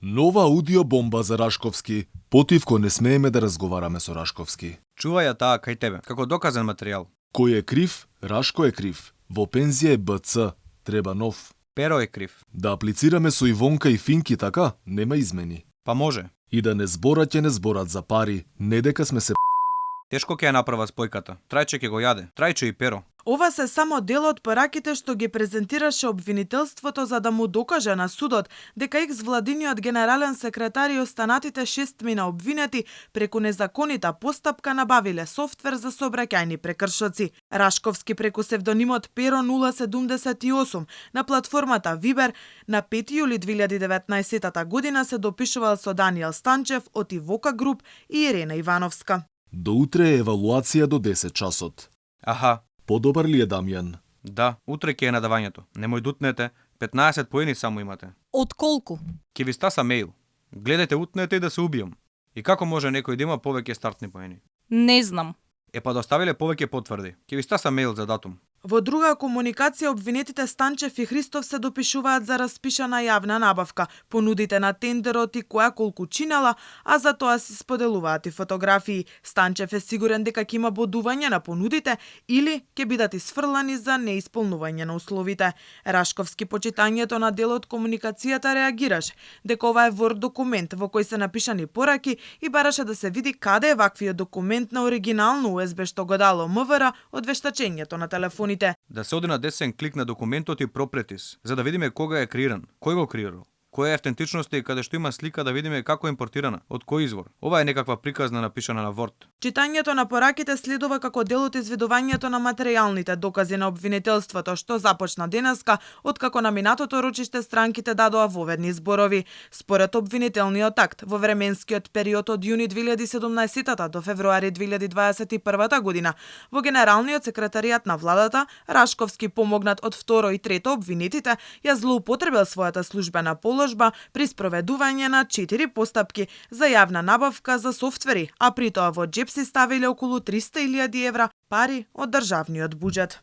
Нова аудио бомба за Рашковски. Потивко не смееме да разговараме со Рашковски. Чувај ја таа кај тебе, како доказен материјал. Кој е крив? Рашко е крив. Во пензија е БЦ. Треба нов. Перо е крив. Да аплицираме со Ивонка и Финки, така? Нема измени. Па може. И да не зборат ќе не зборат за пари. Не дека сме се Тешко ќе ја направа спојката. Трајче ќе го јаде. Трајче и перо. Ова се само дел од пораките што ги презентираше обвинителството за да му докаже на судот дека екс-владиниот генерален секретар и останатите 6 на обвинети преку незаконита постапка набавиле софтвер за сообраќајни прекршоци. Рашковски преку севдонимот Pero 078 на платформата Viber на 5 јули 2019 година се допишувал со Даниел Станчев од Ивока Груп и Ирена Ивановска. До утре е евалуација до 10 часот. Аха, Подобар ли е Дамјан? да, утре ќе е надавањето. Немој дутнете, 15 поени само имате. Од колку? Ќе ви стаса мејл. Гледајте утнете и да се убијам. И како може некој да има повеќе стартни поени? Не знам. Е па доставиле повеќе потврди. Ќе ви стаса мејл за датум. Во друга комуникација обвинетите Станчев и Христов се допишуваат за распишана јавна набавка, понудите на тендерот и која колку чинела, а за тоа се споделуваат и фотографии. Станчев е сигурен дека ќе има бодување на понудите или ќе бидат исфрлани за неисполнување на условите. Рашковски по читањето на делот комуникацијата реагираше дека ова е Word документ во кој се напишани пораки и бараше да се види каде е ваквиот документ на оригинално USB што го дало МВР од вештачењето на телефоните. Да се оди на десен клик на документот и пропретис, за да видиме кога е креиран, кој го креирал, која е автентичноста и каде што има слика да видиме како е импортирана, од кој извор. Ова е некаква приказна напишана на Word. Читањето на пораките следува како дел од изведувањето на материјалните докази на обвинителството, што започна денеска, откако на минатото рочиште странките дадоа воведни зборови. Според обвинителниот акт, во временскиот период од јуни 2017 до февруари 2021 година, во Генералниот секретаријат на владата, Рашковски, помогнат од второ и трето обвинетите, ја злоупотребил својата службена положба при спроведување на 4 постапки за јавна набавка за софтвери, а при тоа во джеп си ставиле околу 300.000 евра пари од државниот буџет.